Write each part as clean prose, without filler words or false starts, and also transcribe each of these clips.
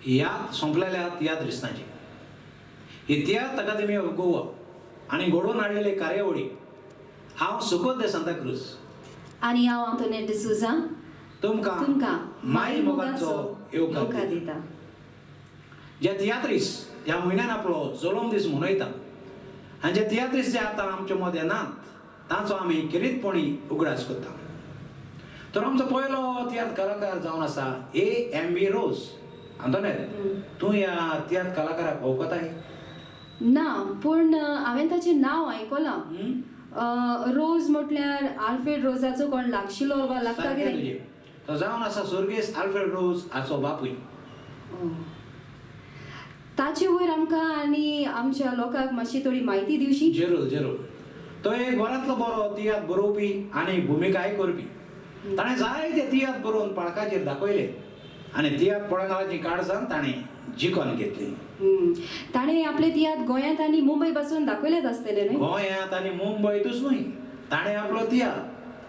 याद सोंपलेल्या तियात्रिस्तांची. ही तियात्र अकादमी ऑफ गोवा आनी घडोवन हाडलेले कार्यावळी हांव सुखोद दे सांताक्रूज आनी हांव आंतोनेट डिसुजा तुमकां तुमकां माई मोगाचो येवकार दिता. दिता. जे तियात्रीस ह्या म्हयन्यान आपलो जल्म दीस मनयता आनी जे तियात्रीस जे आतां आमचे मदें नात तांचो आमी खेरीतपणी उगडास करता. तर आमचो पयलो तियात्र कलाकार जावन आसा ए एम बी रोज. आंतोनेत, तूं ह्या तियात्र कलाकाराक वळखताय? ना, पूण हांवें ताचें नांव आयकलां. रोज म्हटल्यार आल्फ्रेड रोजाचो कोण लागशिलो वा लागता सारकें कितें? तुजें. तो जावन आसा सुर्गेस आल्फ्रेड रोज हाचो बापूय. ताचे वयर आमकां आनी आमच्या लोकांक मातशी थोडी म्हायती दिवशी. जरूर जरूर. तो एक बऱ्यांतलो बरो तियात्र बरोवपी आनी भुमिकाय करपी. ताणें जायते तियात्र बरोवन पाळकाचेर दाखयले आनी तियात्र पळंगाळाची काळजान ताणें जिखून घेतली. ताणें आपले तियात्र गोंयांत आनी मुंबय पासून दाखयल्यात आसतले न्हय? गोंयांत आनी मुंबयतूच न्हय, ताणें आपलो तियात्र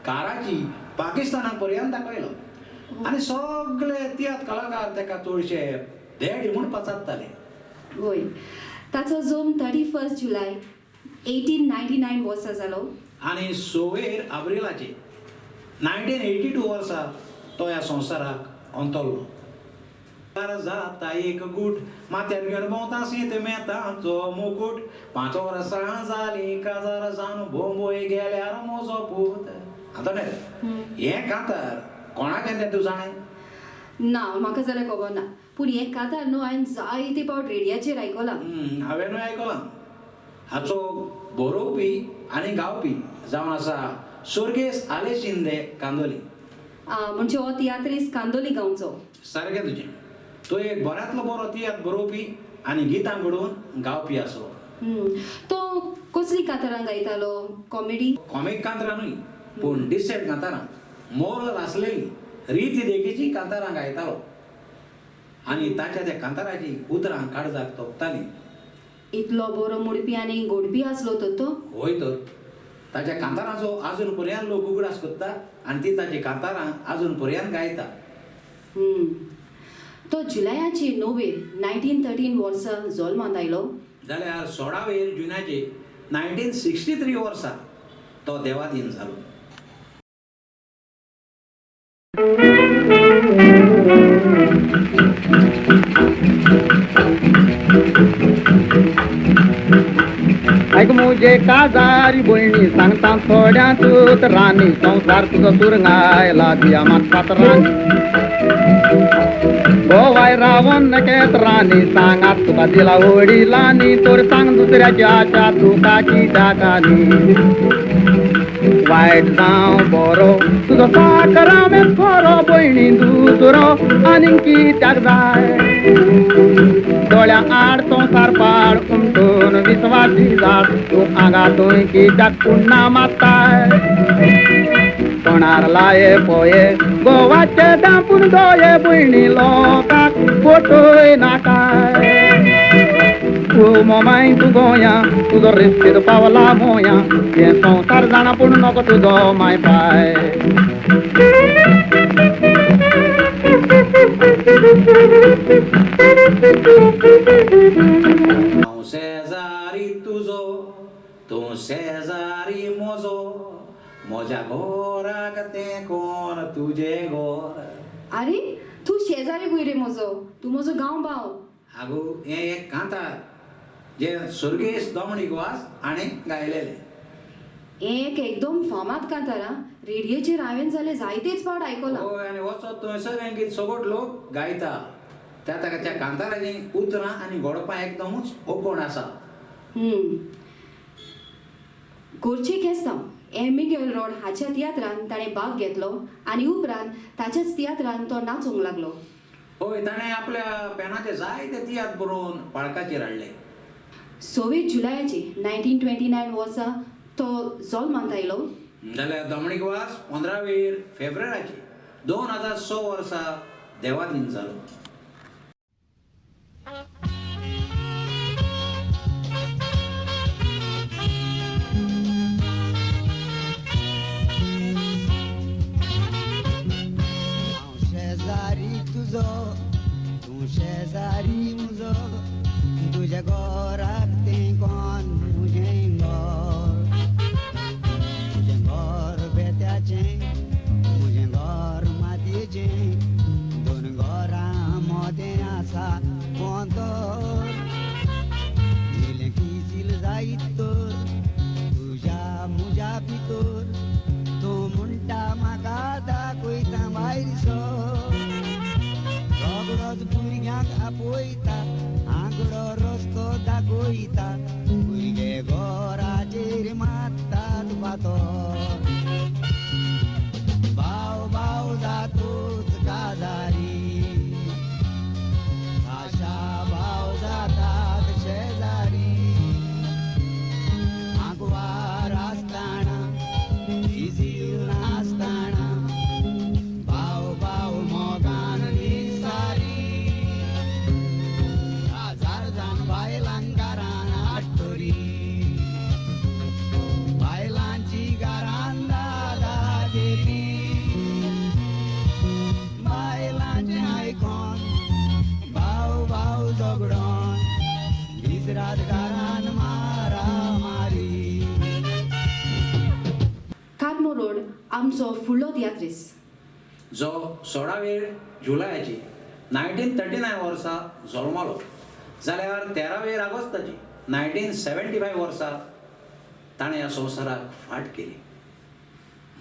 काराची पाकिस्ताना पर्यंत दाखयलो आनी सगळे तियात्र कलाकार ताका चडशे देड म्हूण पचारताले. वय, ताचो जल्म 31 जुलय 1899 वर्सा जालो. आनी 26 एप्रिलाचे 1982 वर्सा तो ह्या संवसाराक अंतरलो. जाता एक गूट माथ्यार घेवन भोंवता शीत मेताचो मुकूट, 5 वर्सां जालीं काजार जावन बोंबय गेल्यार म्हजो पूत. आतां हें कांतार कोणाचें तें तूं जाणें? ना, म्हाका जाल्यार खबर ना, पूण हें कांतार न्हू हांवें जायते फावट रेडियाचेर आयकलां. हांवेंनूय आयकलां. हाचो बरोवपी आनी गावपी जावन आसा सुर्गेस आलेशिंदे कांदोली. म्हणजे हो तियात्रीस कांदोली गांवचो. सारकें तुजें. तो एक बऱ्यांतलो बरो तियात्र बरोवपी आनी गितां घडोवन गावपी आसलो. तो कसलीं कांतारां गायतालो? कॉमेडी? कॉमीक कांतरां न्हय, पूण डिसेंट कांतारां, मोरल आसलेली रिती देखीची कांतारां गायतालो आनी ताच्या त्या कांताराची उतरां काळजाक तोपतालीं. इतलो बरो मोडपी आनी गोडपी आसलो तर तो? होय तर, ताच्या कांतारांचो आजून पर्यंत लोक उगडास करता आनी ती ताची कांतारां आजून पर्यंत गायता. तो जुलयाचे 9 1913 वर्सा जल्मांत आयलो. जाल्यार 16 जुनाचे 1963 वर्सा तो देवाधीन जालो. ऐक मुझे काजारी बोलणी सांगता थोड्यांतूच राणी, संवसार तुजो तुरंगायला दिया मात राणी, गोवाय रावन नकेत राणी, सांगात तुका दिला वडिलांनी, तर सांग दुसऱ्याची आशा तुका कित्याकानी, वायट जावं बरो तुजो साकरामेंत खरो, भयणी दुसरो आनीक कित्याक जाय, दोळ्या आड संवसार पाड उमटून विस्वासी जात, तूं आंगा थंय कित्याक पुण्णा मात्ताय, तोंडार लाये पोये गोवाचे दांपून दोये, भयणी लोकांक फटय नाकाय, तूं मोमाय तूं गोंया तुजो रेस्पेद पावला मोया, हें संवसार जाणा पूण नको तुजो माय पाय. हांव शेजारी तुजो तूं शेजारी म्हजो, म्हज्या घराक तें कोण तुजें घर. आरे तूं शेजारी खंय रे म्हजो? तूं म्हजो गांव भाव. आगो, हें एक कांतार जें सुर्गेस दोमणीक वास हाणें गायलेलें. एक एकदम फामाद कांतार आं, रेडियोचेर हांवें जाल्यार जायतेच फावट आयकलां. हय, आनी वचत थंयसर हें गीत सगळो लोक गायता. त्या ताका त्या कांताराचीं उतरां आनी घोडपां एकदमूच ओकोण आसा. गोरचे केस्तांव एम मिगेल रोड हाच्या तियात्रान ताणें भाग घेतलो आनी उपरांत ताच्याच तियात्रान तो नाचूंक लागलो. हय, ताणें आपल्या पेनाचे जायते तियात्र बरोवन पाळकाचेर हाडले. 26 जुलयाचे 1929 वर्सा तो जल्मांत आयलो. जाल्यार दोमणीक वास 15 फेब्रुवाराचे 2006 वर्सा देवाधीन जालो. हांव शेजारी तुजो, तूं शेजारी तो भाव भाव जातूच काजारी आशा भाव जातात शेजारी आंकवार आसतना इजील नासतना भाव भाव मोगान निसारी हजार जावन बायलांकारान आट्टोरी बायलांची घरान दादागिरी बायलांचें आयकोन भाव भाव झगडोन दीस रात घरान मारामारी. कार्मो रोड आमचो फुडलो तियात्रीस, जो 16वेर जुलयाची 1939 वर्सा जल्मलो, जाल्यार 13वेर ऑगस्टाची 1975 वर्सा ताणें ह्या संवसाराक फाट केली.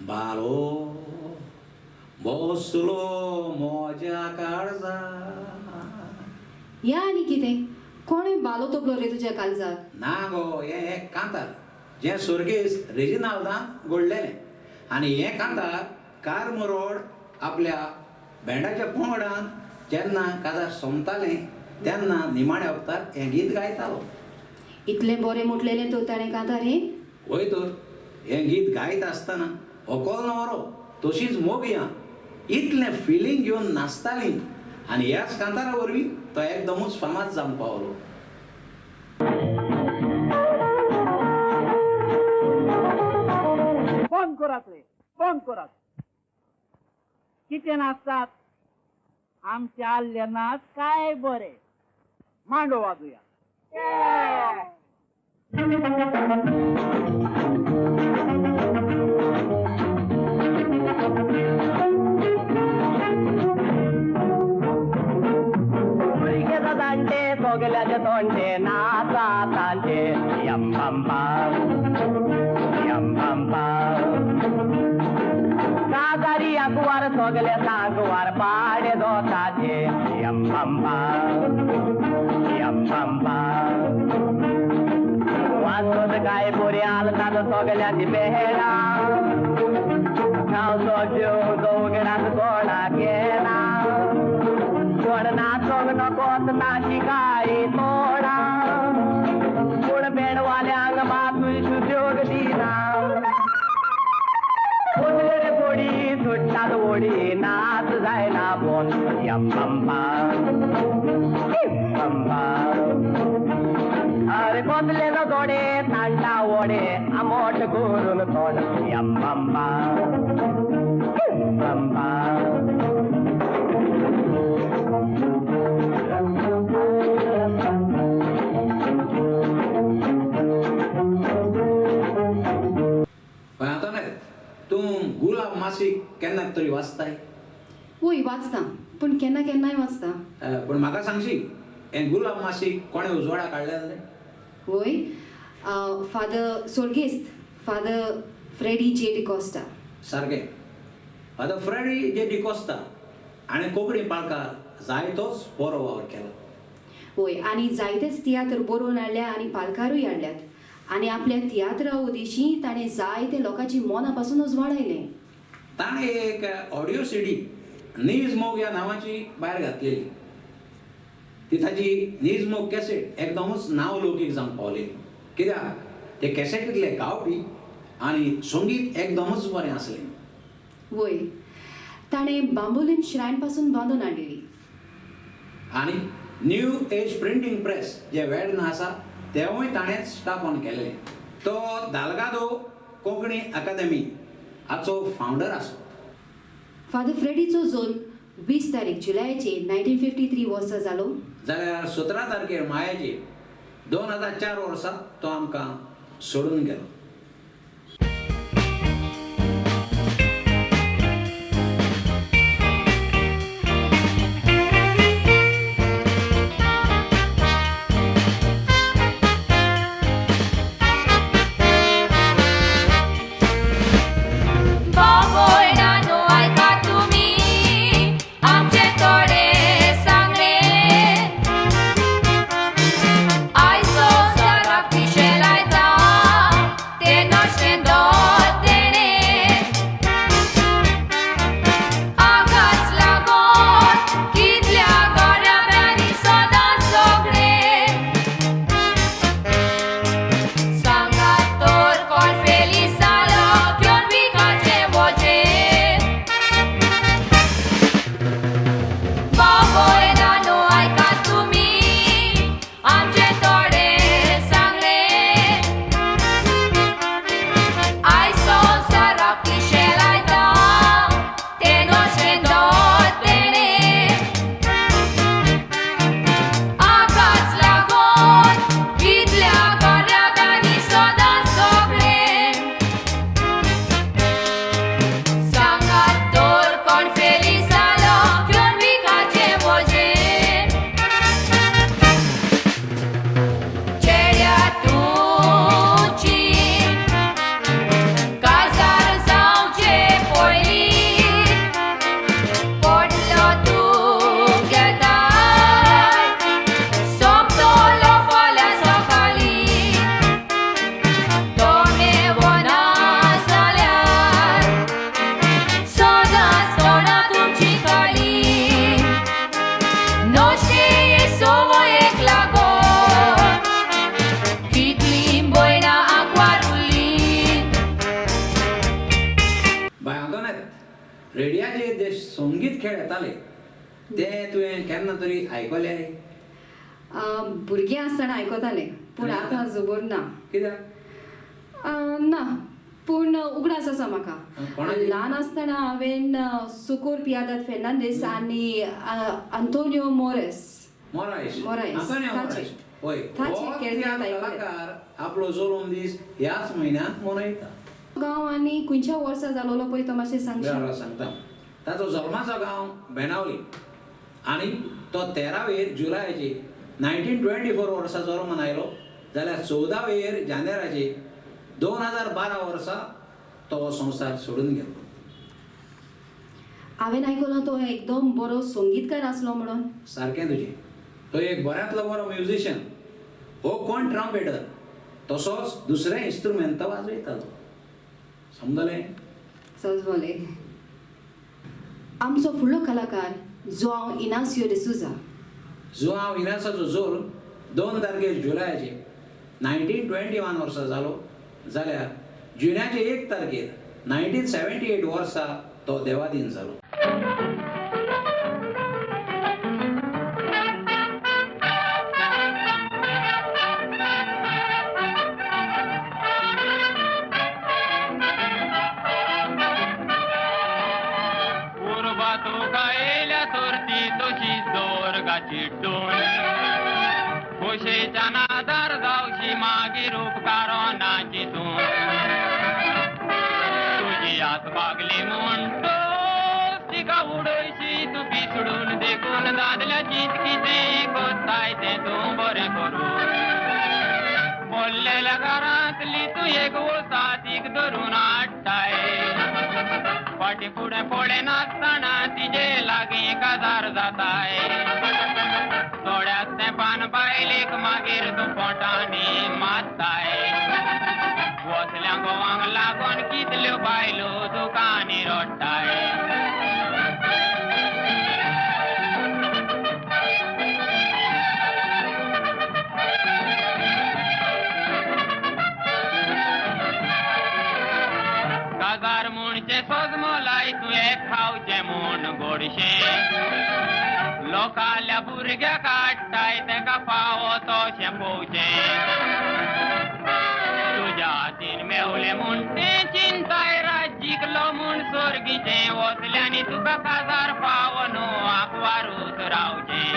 बालो बसलो म्हज्या काळजा. ह्या आनी कितें, कोणें बालो तोपलो रे तुज्या काळजाक? ना गो, हें एक कांतार जें स्वर्गेस्त रेजिनाल्दान घडलेलें आनी हें कांतार कार्मो रोड आपल्या बँडाच्या पंगडान जेन्ना काजार सोंपतालें तेन्ना निमाण्या वखतार हें गीत गायतालो. इतलें बरें म्हटलेलें तर ताणें कांतार हें? वय तर, हें गीत गायता आसतना होकोल न्हवरो तशीच मोगयां इतलें फिलींग घेवन नाचतालीं आनी ह्याच कांतारा वरवीं तो एकदमूच फामाद जावंक पावलो. बंद करात रे, बंद करात. कितें नाचतात आमचे आल्ले नाच काय बरे. मांडो वाजूया. भुरगे जाणटे सगल्याचे तोंडे नाचा तांचे यम पंपा यम पंपा काजारी आंकवार सगले सांगवार पाडे दोताचे यम पंपा यम पंपा वाचत काय बोरे आलतात सगल्यांची पेडा खावचो जेव दोगडात कोणा केला कोण नाचोंक नकोत ताशी काय तोडा पूण बेडवाल्यांक मातूय सुजोग दिना कोसले रे बोडी सुट्टात ओडी नाच जायना बोन यम पंपा पंपा अरे कोसले न जोडे तांडा ओडे आमोट करून तोंड यम पंपा पंपा. हय आंतोनेत, तूं गुलाब मासीक केन्ना तरी वाचताय? वय, वाचता, पूण केन्ना केन्नाय वाचता. पूण म्हाका सांगशी, हें गुलाब मासीक कोणें उजवाडा काडलें तें? वय, फादर सोर्गेस्त फादर फ्रेडी जे डिकॉस्टा. सारकें, फादर फ्रेडी जे डिकोस्ता हाणें कोंकणी पालकार जायतोच बरो वावर केलो. वय, आनी जायतेच तियात्र बरोवन हाडल्या आनी पालकारूय हाडल्यात आनी आपल्या तियात्रा उदेशी ताणें जायते लोकांची मनां पासून उजवाडायलें. ताणें एक ऑडियो सीडी नीज मोग ह्या नांवाची भायर घातलेली. ती ताजी नीज मोग कॅसेट एकदमूच नांव लौकीक जावंक पावलेली, कित्याक ते कॅसेटींतले गावपी आनी संगीत एकदमूच बरें आसलें. वय, ताणें बांबोलीम श्रायन पासून बांदून हाडलेली. आनी न्यू एज प्रिंटींग प्रेस जें वेर्ना आसा तेंवूय ताणेंच स्थापन केल्लें. तो दालगादो कोंकणी अकादेमी हाचो फावंडर आसा. फादर फ्रेडीचो जल्म 20 तारीख जुलयाचे 1953 वर्सा जालो, जाल्यार 17 तारखेर मायाची 2004 वर्सा तो आमकां सोडून गेलो. बाबोयणानो आयका तुमी आमचे थोडे सांगले आयचो सराक पिशें लायता. रेडियाचेर जे संगीत खेळ येताले ते तुवें केन्ना तरी आयकले? भुरगें आसतना आयकतालें, पूण आतां खबर ना. कित्याक? ना, पूण उगडास आसा म्हाका. कोणाची? ल्हान आसतना हांवें सुकोर पियादाद फेर्नांडीस आनी अंतोनियो मोरेस, मोरायस, मोरायस, आंतोनियो ताचे. मोरायस, हय. ताचे हो खेळ तियात्र आयकले. कलाकार आपलो जल्म दीस ह्याच म्हयन्यांत मनयता. गांव आनी खंयच्या वर्सा जालोलो पळय तो मातशें सांगशी? वेळार सांगता. ताचो जल्माचो गांव बेनावली आनी तो 13वेर जुलयाची 1924 वर्सा जल्मान आयलो, जाल्यार 14वेर जानेराची 2012 वर्सा तो संवसार सोडून गेलो. हांवें आयकलां तो एकदम बरो संगीतकार आसलो म्हणून. सारकें तुजें. तो एक बऱ्यांतलो बरो म्युझिशियन, हो कोण ट्रम्पेटर, तसोच दुसरें इन्स्ट्रुमेंत वाजयतालो. समजलें? सजवले. आमचो फुडलो कलाकार जुआंव इनासियो डिसुजा. जुआंव इनासाचो जल्म 2 तारखेर जुलयाचे 1921 वर्सा जालो, जाल्यार जुन्याचे 1 तारखेर 1978 वर्सा तो देवादीन जालो. उर्बा तुका येयल्या सोर्ती तशी दोर चिड्डून, खोशेच्या नादार जावशी मागीर उपकाराची तूं. तुजी आस बागली म्हूण तिका उडयशी तूं पिसडून, देखून दादल्याची कितें कोत्ताय तें तूं बरें करून. बोल्लेल्या घरांतली तूं एक वसातीक धरून हाडटाय, फाटी फुडें पळयनासतना तिजे लागीं काजार जाताय. थोड्याच तेंपान बायलेक मागीर तूं पोटांनी मारताय. वसल्या गोवांक लागून कितल्यो बायलो दुकानी रडटाय. काजार म्हणचें सोजमोलाय तुवें खावचें म्हूण गोडशें, लोकाल्या भुरग्याक काडटाय तेका फावो तशें पोवचें. तुज्या हातीन मेवलें म्हूण तें चिंताय, राज जिखलो म्हूण सोर्गीचें. वसल्यांनी तुका काजार फावो न्हू आंकवारूच रावचें.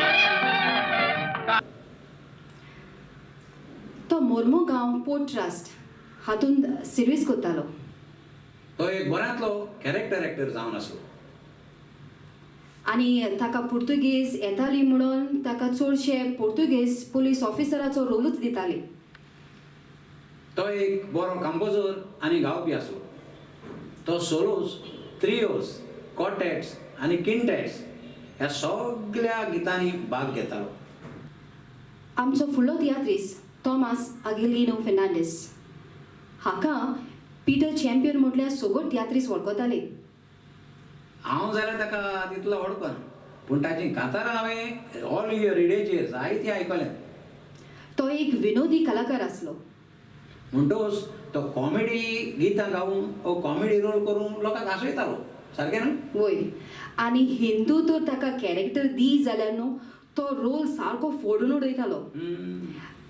तो मोर्मुगांव पोर्ट ट्रस्ट हातूंत सिर्वीस करतालो. तो एक बऱ्यांतलो कॅरेक्टर एक्टर जावन आसलो. आनी ताका पुर्तुगेज येताली म्हणून ताका चडशे पुर्तुगेज पुलीस ऑफिसराचो रोलूच दिताले. तो एक बरो कंपोजर आनी गावपी आसलो. तो सोलोज, त्रियोज, कॉटेट्स आनी किंटेट्स ह्या सगल्या गितांनी भाग घेतालो. आमचो फुडलो तियात्रीस तॉमास आगिलिनो फेर्नांडीस हाका पिटर चॅम्पियन म्हटल्यार सगळे तियात्रीस वळखताले. हांव जाल्यार ताका तितलो वळखना, पूण ताचीं कांतारां हांवें ऑल इयर रेडियोचेर जायतीं आयकल्यात. तो एक विनोदी कलाकार आसलो. म्हणटकच तो कॉमेडी गितां गावन वो कॉमेडी रोल करून लोकांक हांसयतालो. सारकें न्हू? वय, आनी हिंदू तर ताका कॅरेक्टर दी जाल्यार न्हू तो रोल सारको फोडून उडयतालो.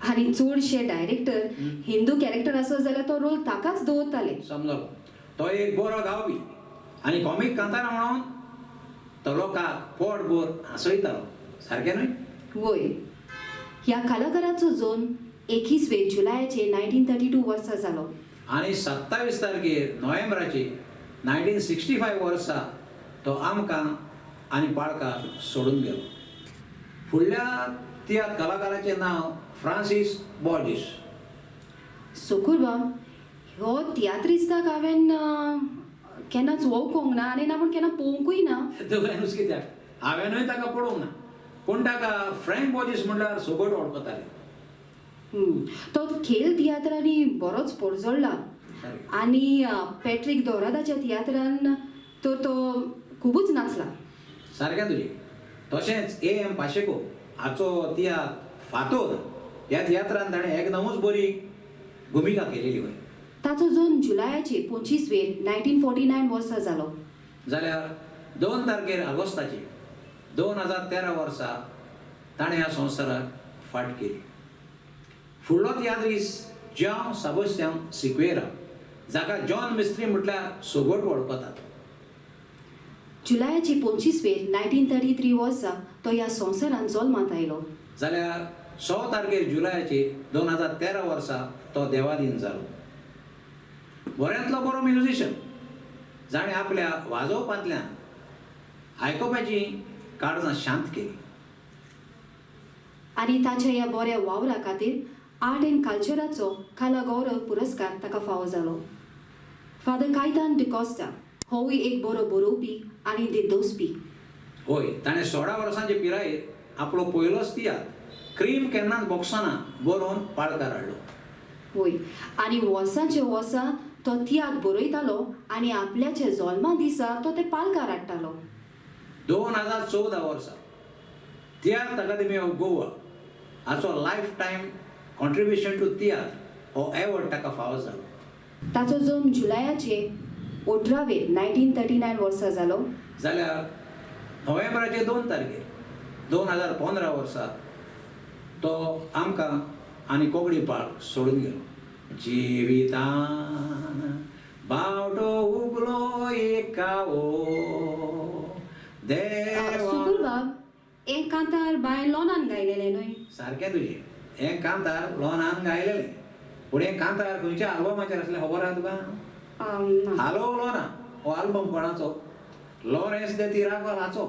आनी चडशे डायरेक्टर हिंदू कॅरेक्टर आसत जाल्यार तो रोल ताकाच दवरताले. समजलो. तो एक बरो गावपी आनी कॉमीक कांतारां म्हणून तो लोकांक पोटभर हांसयतालो. सारकें न्हय? वय. ह्या कलाकाराचो जल्म 21 जुलयाचे 1932 वर्सा जालो. आनी 27 तारखेर नोव्हेंबराची 1965 वर्सा तो आमकां आनी पाळकां सोडून गेलो. फुडल्या तियात्र कलाकाराचें नांव फ्रांसीस बॉर्जीस. सोकूरबाब, हो तियात्रिस्ताक हांवें केन्नाच वळखूंक ना आनी ना पूण केन्ना पळोवंकूय ना. तुवेंच कित्याक, हांवेंनूय ताका पळोवंक ना, पूण ताका फ्रँक बॉर्जीस म्हणल्यार सोगट वळखताले. तो खेळ तियात्रांनी बरोच पोरजोडला आनी पॅट्रीक दोरादाच्या तियात्रान तर तो खुबूच नाचला. सारकें तुजें. तशेंच ए एम पाशेको हाचो तियात्र फातोर ह्या तियात्रान ताणें एकदमूच बरी भुमिका केलेली. वय. ताचो जल्म जुलयाचे 25 1949 वर्सा जालो. जाल्यार 2 तारखेर ऑगस्टाची 2013 वर्सा ताणें ह्या संवसाराक फाट केली. फुडलो तियात्रीस ज्यांव साबोस्त्यांव सिक्वेरा, जाका जॉन मिस्त्री म्हटल्यार सोगोट वळखतात. जुलयाची 25 वेर 1933 वर्सा तो ह्या संवसारांत जल्मांत आयलो. जाल्यार 100 तारखेर जुलयाची 2013 वर्सा तो देवाधीन जालो. बऱ्यांतलो बरो म्युझिशन, जाणें आपल्या वाजोवपांतल्यान आयकुपाची काळजां शांत केली. आनी ताच्या ह्या बऱ्या वावरा खातीर आर्ट एंड कल्चराचो कला गौरव पुरस्कार ताका फावो जालो. फादर कायतान डिकॉस्टा होवूय एक बरो बरोवपी आनी दिग्दोसपी. होय, ताणें 16 वर्सांचे पिरायेर आपलो पयलोच तियात्र क्रीम केन्नाच बोगसना बरोवन पाळकार हाडलो. होय, आनी वर्सांचे वर्सां तो तियात्र बरयतालो आनी आपल्याच्या जल्मा दिसा तो ते पालकार हाडटालो. 2014 वर्सा तियात्र अकादमी ऑफ गोवा हाचो लायफ टायम कॉन्ट्रिब्युशन टू तियात्र हो एवॉर्ड ताका फावो जालो. ताचो जल्म जुलयाचे 18 वेर 1939 वर्सा जालो. जाल्यार नोव्हेंबराचे 2 तारखेर 2015 वर्सा तो आमकां आनी कोंकणी पाळ सोडून गेलो. जिवितान बावटो उगलो एका ओ देवा. सुकूर बाब, हें कांतार बाय लोनान गायलेलें न्हय? सारकें तुजें, हें कांतार लोनान गायलेलें, पूण हें कांतार खंयच्या आल्बमाचेर आसलें खबर आहा तुका? ना. हालो लोना हो आल्बम कोणाचो? लॉरेन्स दे तिरागोल हाचो.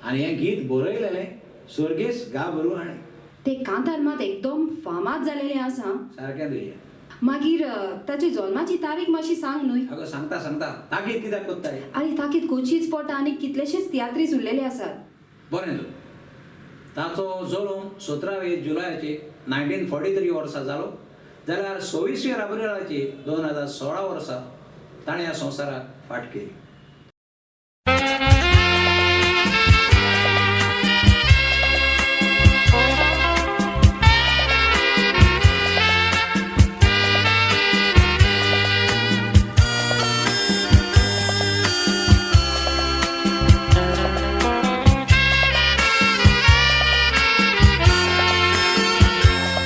आनी हें गीत बरयलेलें स्वर्गेस गाबरू हाणें. ते कांतार मात एकदम फामाद जालेलें आसा. सारकें तुजें. मागीर ताची जल्माची तारीख मातशी सांग न्हय. आगो सांगता सांगता ताकीद कित्याक कोत्ताय? आनी ताकीद कोचीच पडटा आनी कितलेशेच तियात्रीस उरलेले आसात. बरें तूं, ताचो जल्म 17 जुलयाचे 1943 वर्सा जालो. जाल्यार 26 एप्रिलाचे 2016 वर्सा ताणें ह्या संवसाराक फाट केली.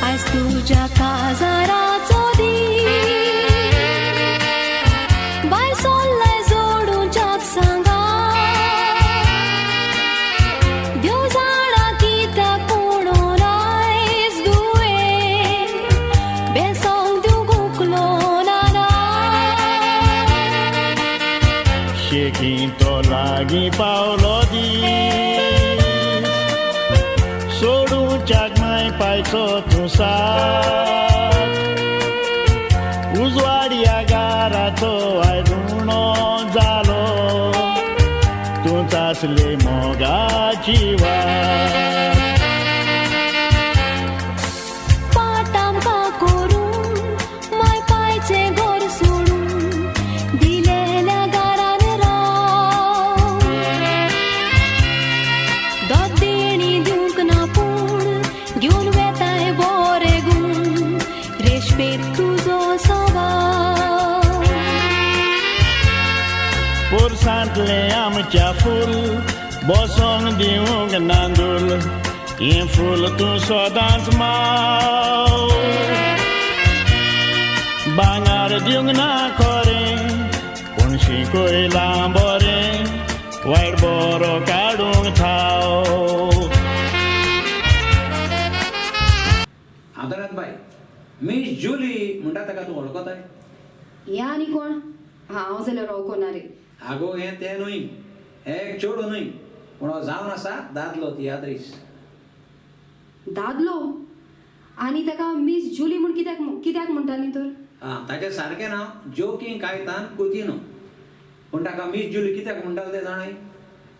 आयज तुज्या काजाराचो दीस, बाय सोल्ले जोडूच्याक सांगा, देव जाणा कित्याक पूण आयज दुयें बेसोंक दिवंक उकलो ना. शेकी तो लागीं पावलो दीस, सोडूच्याक माय पायचो तूं साथ, उजवाडया गाराचो आयज उणो जालो, तूंच आसले मोगाची वाट. पाट आमकां करून माय पायचें घर सोडून दिलेल्या घरान राव, दोत देणी दिवंक ना पूण घेवन वेताय बोरे गूण, रेशपेत तुजो सवाव. पोरसांतलें आमच्या फूल बसोंक दिवंक नांदूल, हें फूल तूं सदांच माव, भांगर दिवंक ना खरें पूण शिकयलां बरें, वायट बरो काडूंक थाव. आदरात बाय, मीस जुली म्हणटा ताका तूं वळखताय? ह्या आनी कोण? हांव जाल्यार वळखना रे. आगो हें तें न्हय, हें एक चेडूं न्हय, पूण हो जावन आसा दादलो तियात्रीस. दादलो? आनी ताका मीस जुली म्हूण कित्याक कित्याक म्हणटाली तर? आं, ताचें सारकें नांव जोकीं कायतान कुतिनो, पूण ताका मीस जुली कित्याक म्हणटाले तें जाणाय?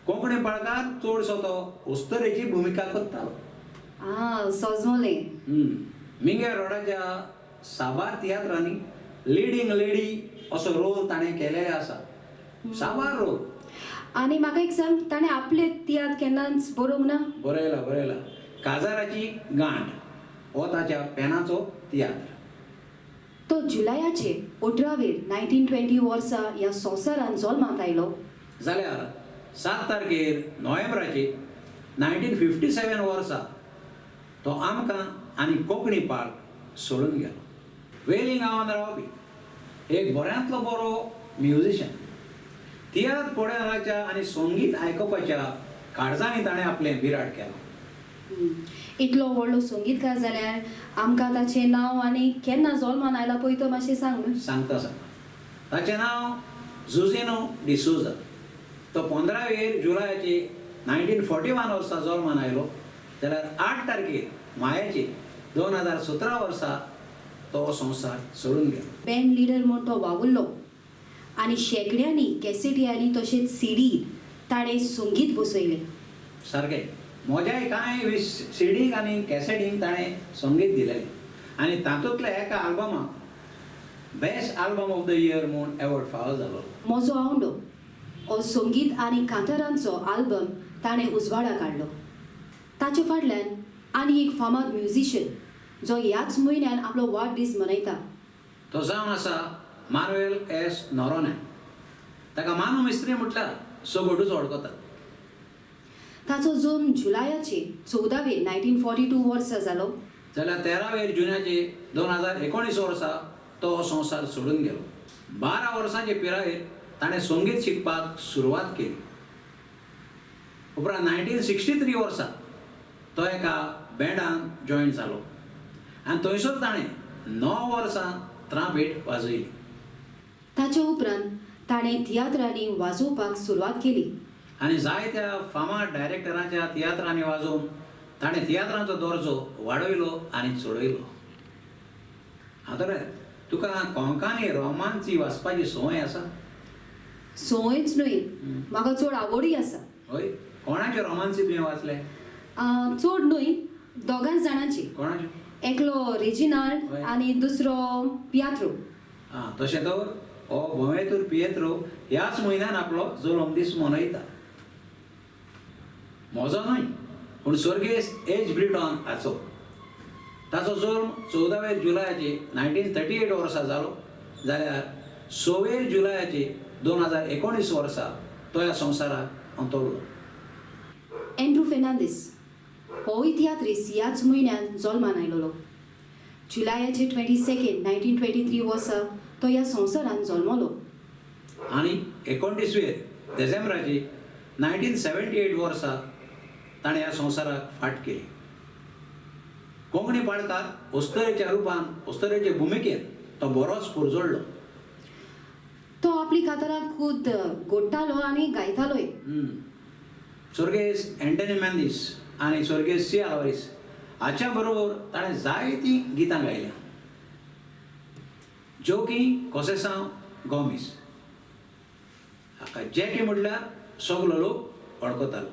कोंकणी पाळकार चडसो तो उस्तरेची भुमिका करतालो. आं, सजमलें. मिंगे रोडाच्या साबार तियात्रांनी लिडींग लेडी असो रोल ताणें केलेले आसा, साबार रोल. आनी म्हाका एक सांग, ताणें आपले तियात्र केन्नाच बरोवंक ना? बरयला बरयला, काजाराची गांठ हो ताच्या पेनाचो तियात्र. तो जुलयाचे 18 वेर 1920 वर्सा ह्या संवसारांत जल्मांत आयलो. जाल्यार 7 तारखेर नोव्हेंबराची 1957 वर्सा तो आमकां आनी कोंकणी पार्क सोडून गेलो. वेली गांवांत रावपी एक बऱ्यांतलो बरो म्युझिशन, तियात्र पळोवपाच्या आनी संगीत आयकुपाच्या काळजांनी ताणें आपलें बिराड केलां. इतलो व्हडलो संगीतकार जाल्यार आमकां ताचें नांव आनी केन्ना जल्मान आयला पळय तो मातशें सांग. सांगता सांगता. ताचें नांव जुझिनो डिसोजा. तो 15 जुलयाची 1941 वर्सा जल्मान आयलो जाल्यार 8 तारखेर मायाची 2017 वर्सा तो संवसार सोडून गेलो. बँड लिडर म्हूण तो वावुरलो आनी शेंकड्यांनी कॅसेटी आनी तशेंच सीडी ताणें संगीत बसयलें. सारकें म्हज्याय कांय सीडीक आनी कॅसेटींक ताणें संगीत दिलेलें आनी तातूंतल्या एका आल्बमाक best album of the year म्हूण एवॉर्ड फावो जालो. म्हजो आवंडो हो संगीत आनी कांतारांचो आल्बम ताणें उजवाडा काडलो. ताचे फाटल्यान आनी एक फामाद म्युझिशन जो ह्याच म्हयन्यान आपलो वाडदीस मनयता, तो जावन आसा मानुएल एस नोरोन्हा. ताका मानू मिस्त्री म्हटल्यार सगटूच वळखतात. ताचो जल्म जुलयाचे 14 1942 वर्सा जालो जाल्यार 13 जुनाचे 2019 वर्सा तो संवसार सोडून गेलो. 12 वर्सांचे पिरायेर ताणें संगीत शिकपाक सुरवात केली. उपरांत 1963 वर्सा तो एका बँडान जॉयन जालो आनी थंयसर ताणें 9 वर्सां त्रांपेट वाजयली. ताचे उपरांत ताणें तियात्रांनी वाजोवपाक सुरवात केली आनी जायत्या फामाद डायरेक्टरांच्या तियात्रांनी वाजोवन ताणें तियात्रांचो दर्जो वाडयलो आनी चडयलो. आतां तुका कोंकणी रोमांची वाचपाची संवय आसा? संवयच न्हय, म्हाका चड आवडूय आसा. हय, कोणाचे रोमांची तुवें वाचले? चड न्हय, दोगांच जाणांची. कोणाच्यो? एकलो रेजिनाल्ड आनी दुसरो पियात्रो. आं, तशें तर हो भोंवेतूर पियेत्रो ह्याच म्हयन्यान आपलो जल्मदीस मनयता. म्हजो न्हय पूण स्वर्गेस्त एच ब्रिटॉन हाचो. ताचो जल्म 14 जुलयाचे 1938 वर्सा जालो जाल्यार 6 जुलयाचे 2019 वर्सा तो ह्या संवसाराक अंतरलो. एंड्रू फेर्नांदीस होय तियात्रीस ह्याच म्हयन्यान जल्मान आयलोलो. जुलयाचे 22 1923 वर्सा तो ह्या संवसारान जल्मलो आनी 29 डिसेंबराची 1978 वर्सा ताणें ह्या संवसाराक फाट केली. कोंकणी पाडकार अस्तरेच्या रुपान अस्तरेचे भुमिकेन तो बरोच पुरजोडलो. तो आपली कातरां खूद गोडटालो आनी गायतालोय. स्वर्गेस्त एंटनी मेंदीस आनी स्वर्गेस्त सी आल्वारीस हाच्या बरोबर ताणें जायतीं गितां गायल्यां. जोकी कोसेसांव गोमीस हाका जॅकी म्हटल्यार सगलो लोक वळखतालो.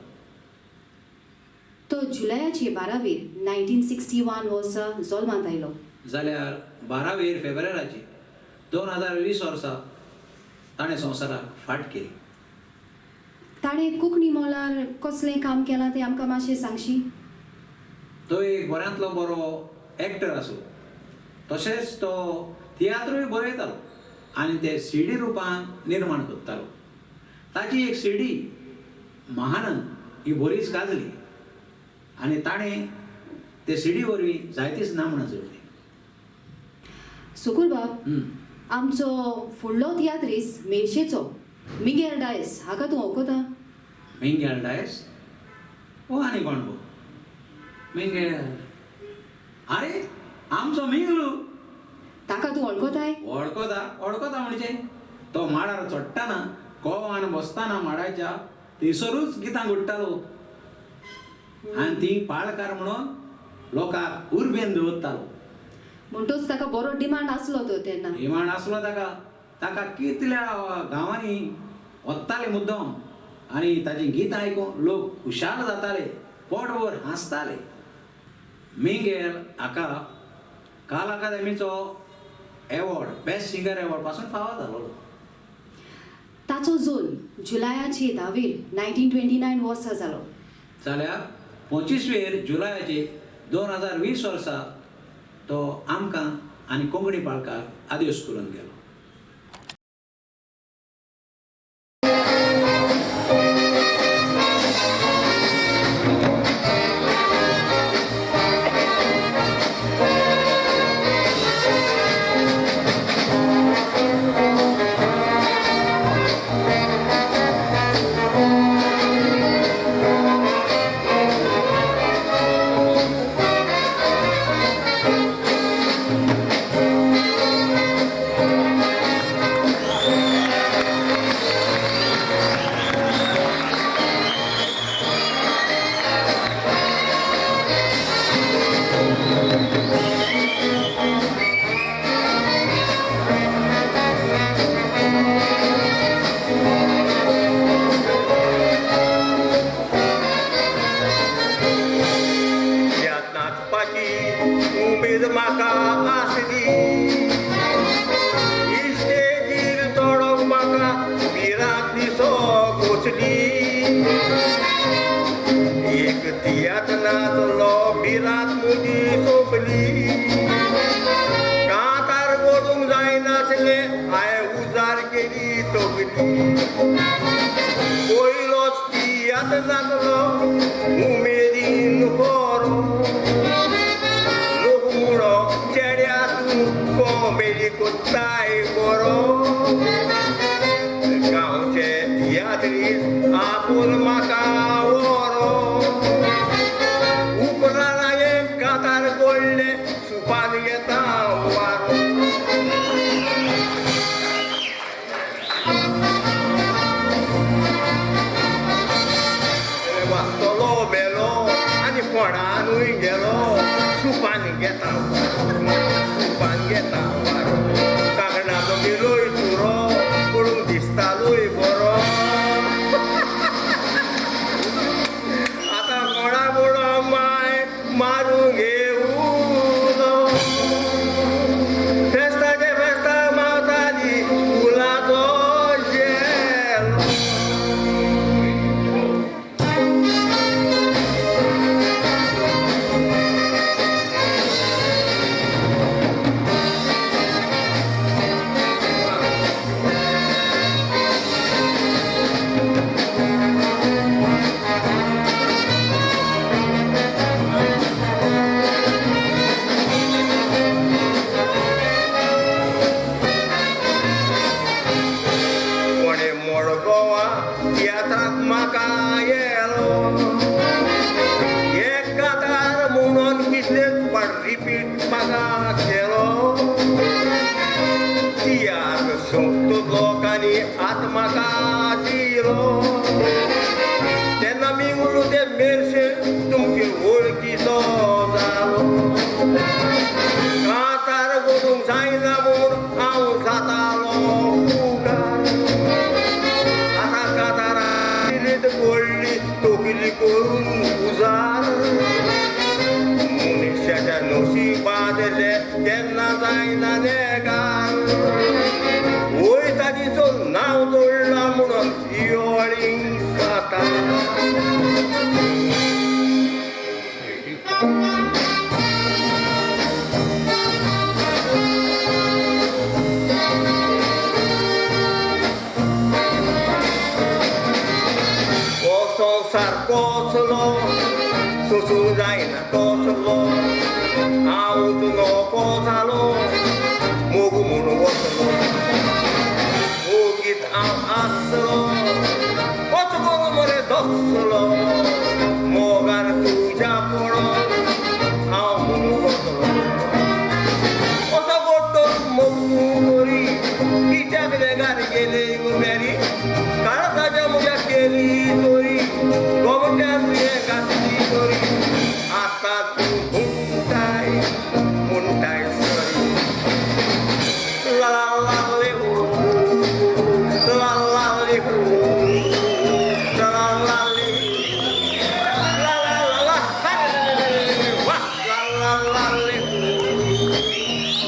तो जुलयाचे 12 1961 वर्सा जल्मांत आयलो जाल्यार 12 फेब्रुवाराची 2020 वर्सा ताणें संवसाराक फाट केली. ताणें कोंकणी मोलार कसलें काम केलां तें आमकां मातशें सांगशी? तो एक बऱ्यांतलो बरो एक्टर आसलो, तशेंच तो तियात्रूय बरयतालो आनी ते सीडी रुपान निर्माण करतालो. ताची एक सीडी महानंद ही बरीच गाजली आनी ताणें ते सीडी वरवीं जायतीच नामनां जोडली. सुकूरबाब, आमचो फुडलो तियात्रीस मेर्शेचो मिगेल डायस हाका तूं वळखता? मिगेल डायस ओ आनी कोण गो मिगेल? आरे आमचो मिंगलू. ताका तूं वळखताय? वळखता वळखता म्हणजे तो माडार चडटाना कोवान बसताना माडाच्या थंयसरूच गितां घडटालो आनी ती पाळकार म्हणून लोकांक उर्बेन दवरतालो. म्हणटोच ताका बरो डिमांड आसलो तो तेन्ना. डिमांड आसलो ताका. ताका कितल्या गांवांनी वताले मुद्दम आनी ताची गितां आयकून लोक खुशाल जाताले, पोटभर हांसताले. मिंगेल हाका काल अकादेमीचो एवॉर्ड बेस्ट सिंगर एवॉर्ड पासून फावो जालो. ताचो जल्म जुलयाचे 10 1929 वर्सा जालो जाल्यार 25 जुलयाचे 2020 वर्सा तो आमकां आनी कोंकणी पाळकाक आदेश करून गेलो. तियात्र नाचलो बिरात म्हजी सोंपली. कांतार ओडूंक जायनासलें हांवें उजार केली तकली. पयलोच तियात्र नाचलो उमेदीन बरो, लोक म्हणो चेड्या तूं कॉमेडी कोत्ताय बरो. गांवचे तियात्रीस आपूण म्हाका व्हरो, उपरांत हांवें कांतार गोडलें सुपान घेता वारो. वाचतलो मेलो आनी फोणानूय गेलो, सुपान घेता सुपान घेता वारो. कांकणाचो गेलोय चुरो पळोवंक दिसतालोय बरो, आतां कोणा बोडो माय मारूंक घेवलो. फेस्ताचे फेस्ता मावताली फुलाचो झेलो. कोणे मडगोवा तियात्राक म्हाका येलो, एक कातार म्हणून कितलेच फावट रिपीट म्हाका केलो. तियात्र सोंपतच लोकांनी आत म्हाका दिलो, तेन्ना मिंगळू ते मेरशे तुमचे वळखीचो जालो. कांतार गोडूंक जायना म्हूण हांव जातालो फुगार, आतां कातारां पडली तकली करून उजार. मनशाच्या नशिबांतलें तेन्ना जायना नेगार, वयता तिचो नांव जोडलां म्हणून योळींग कातार. हो संवसार कसलो सोसूंक जायना तसलो, हांवूच नको जालो मोग म्हूण वतलो. मोगीत हांव आसलो वच करून मरे दसलो, मोगार तुज्या पडोन हांव म्हूण वतलो. असो गोड्डो मोग तूं करी कित्याक बेगार गेली मेरी, काळजाच्या म्हज्या केली चोरी, गोमट्यार तुवें घातली दोरी. आतां तूं म्हणटाय म्हणटाय सॉरी. ला ला ला ले हो, ला ला ले हो, ला ला ला ले, ला ला ला ला वा, ला ला ला ले हो,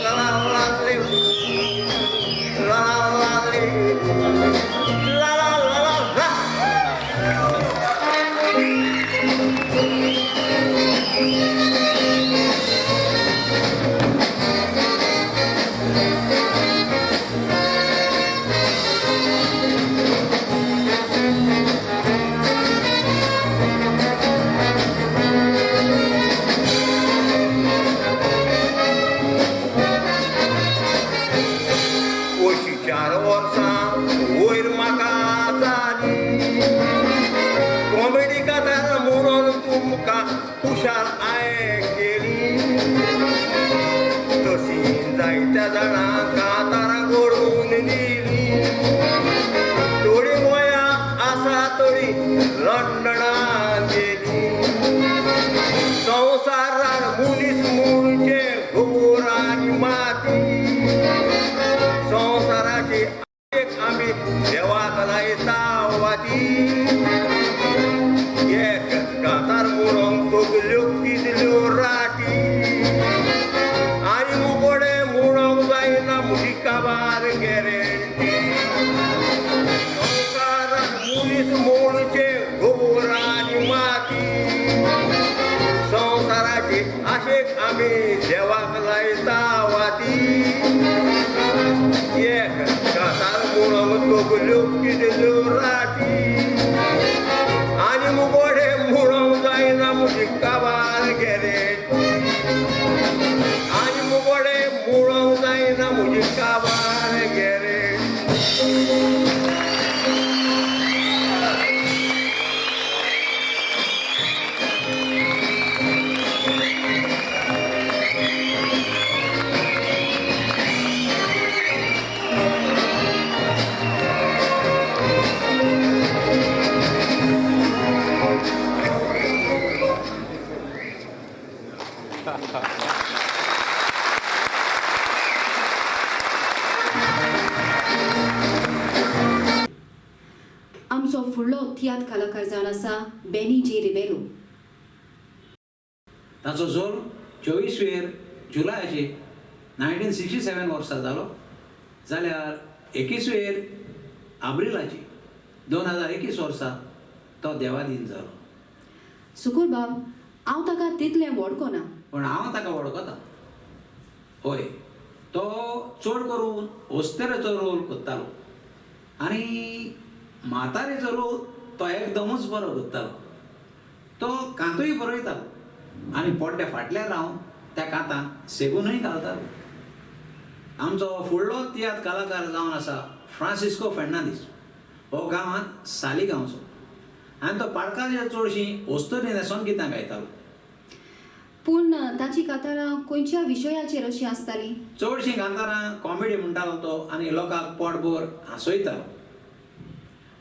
ला ला ला ले हो, ला ला ला ले, ला ला ला ला ला. अशीं 4 वर्सां वयर म्हाका जाली, कॉमेडी कातार म्हणून तुमकां खुशाल हांवें केली. तशी जायत्या जाणां कातारां घडोवन दिली, थोडीं गोंया आसा थोडीं लंडनाक गेली. संवसारान मनीस म्हणजे गोबोर आनी माती, संवसाराची एक आमी देवाक लायता वाती. एक कातार म्हणून सगल्यो कितल्यो राती, आनी मुकोडे म्हणूंक जायना म्हजी काबार गॅरंटी. संवसारान मनीस म्हणजे गोबोर आनी माती. म्हणूंक तकल्यो कितल्यो राती आनी मुगोडे म्हणूंक जायना म्हजी काबार गेले आनी मुगोडे म्हणूंक जायना म्हजी काबार गेले. आमचो फुडलो तियात्र कलाकार जावन आसा बेनी जे रिबेलो. ताचो जल्म 24 जुलयाचे 1967 वर्सा जालो, जाल्यार 21 एप्रिलाचे 2021 वर्सा तो देवाधीन जालो. सुकूर बाब, हांव ताका तितलें वळखना, पूण हांव ताका वळखता. हय, तो चड करून ओस्तेराचो रोल करतालो आनी म्हातारेचो रोल तो एकदमच बरो करतालो. तो कांतूय बरयतालो आनी पड्ड्या फाटल्यान रावन त्या कांतांक सेगूनय घालतालो. आमचो फुडलो तियात्र कलाकार जावन आसा फ्रांसिस्को फेर्नांदीस. हो गांवांत साली गांवचो आनी तो पाडकाचेर चडशीं ओस्तरी न्हेसोन गितां गायतालो. पूण ताची कांतारां खंयच्या विशयाचेर अशीं आसतालीं? चडशीं कांतारां कॉमेडी म्हणटालो तो आनी लोकांक पोटभर हांसयतालो.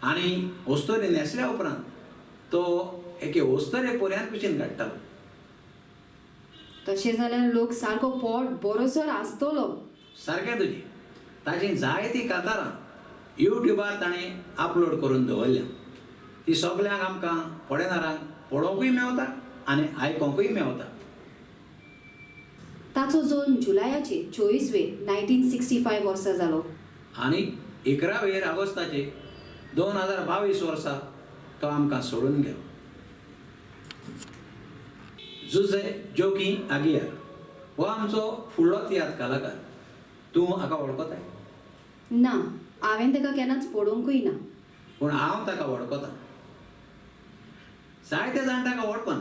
आनी ओस्तरी न्हेसल्या उपरांत तो एके ओस्तरे पोरयान कुशीन काडटालो. तशें जाल्यार लोक सारको पोट बरोसर आसतलो. सारकें तुजें. ताचीं जायतीं कांतारां युट्यूबार ताणें अपलोड करून दवरल्या. ती सगल्यांक आमकां फॉरेनरांक पळोवंकूय मेवता आनी आयकोंकूय मेवता. ताचो जल्म जुलयाचे 24 1965 वर्सा जालो आनी 11 ऑगस्टाचे 2022 वर्सा तो आमकां सोडून गेलो. जुजे जोकी आगियार हो आमचो फुडलो तियात्र कलाकार. तूं हाका वळखताय? ना, हांवें ताका केन्नाच पळोवंकूय ना. पूण हांव ताका वळखता. जायते जाण ताका वळखना,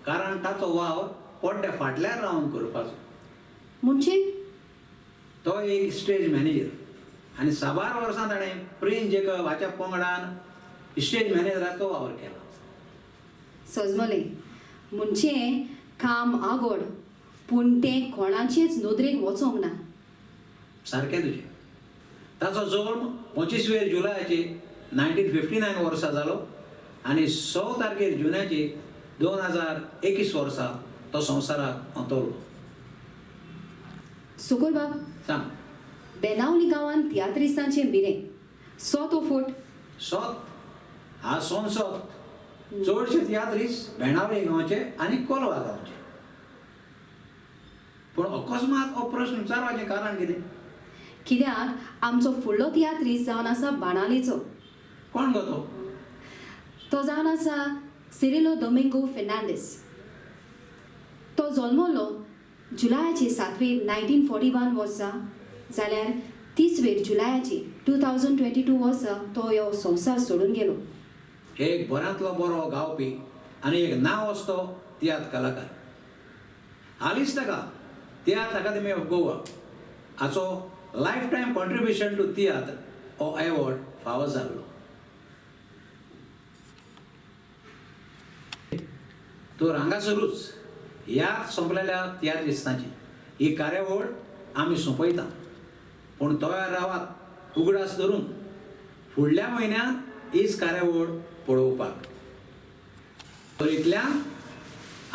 कारण ताचो वावर पड्ड्या फाटल्यान रावन करपाचो. म्हणजे तो एक स्टेज मॅनेजर आनी साबार वर्सां ताणें प्रिन्स जेकब हाच्या पंगडान स्टेज मॅनेजराचो वावर केला. सजमलें म्हणजे काम आगोड, पूण तें कोणाचेच नदरेक वचोंक ना. सारकें तुजें. ताचो जल्म 25 जुलयाचे 1959 वर्सा जालो आनी 100 तारखेर जुनाचे 2021 वर्सा तो संवसाराक अंतरलो. सुकूर बाब, सांग. बेनावली गांवांत तियात्रिस्तांचें बिरें सोत ओ फूट सोत हा सोनसोत. चडशे तियात्रिस्त बेणावली गांवचे आनी कोलवा गांवचे. पूण अकस्मात हो प्रश्न विचारपाचें कारण कितें? कित्याक आमचो फुडलो तियात्रिस्त जावन आसा बाणावलेचो. कोण गो तो? तो जावन आसा सिरिलो दोमिंगो फेर्नांडीस. तो जल्मलो जुलयाचे 7 1941 वर्सा, जाल्यार 30 जुलयाचे 2022 वर्सा तो ह्यो संवसार सोडून गेलो. एक बऱ्यांतलो बरो गावपी आनी एक नांव असतो तियात्र कलाकार. हालींच ताका तियात्र अकादमी ऑफ गोवा हाचो लायफ टायम कॉन्ट्रिब्युशन टू तियात्र हो एवॉर्ड फावो जाल्लो. तर हांगासरूच ह्या सोंपलेल्या तियात्रिस्तांची ही कार्यावळ आमी सोंपयता. पूण तयार रावात उगडास धरून फुडल्या म्हयन्यांत हीच कार्यावळ पळोवपाक. तर इतल्यान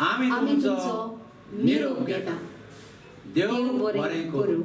आमी तुमचो निरोप घेता. देव बरें करूं.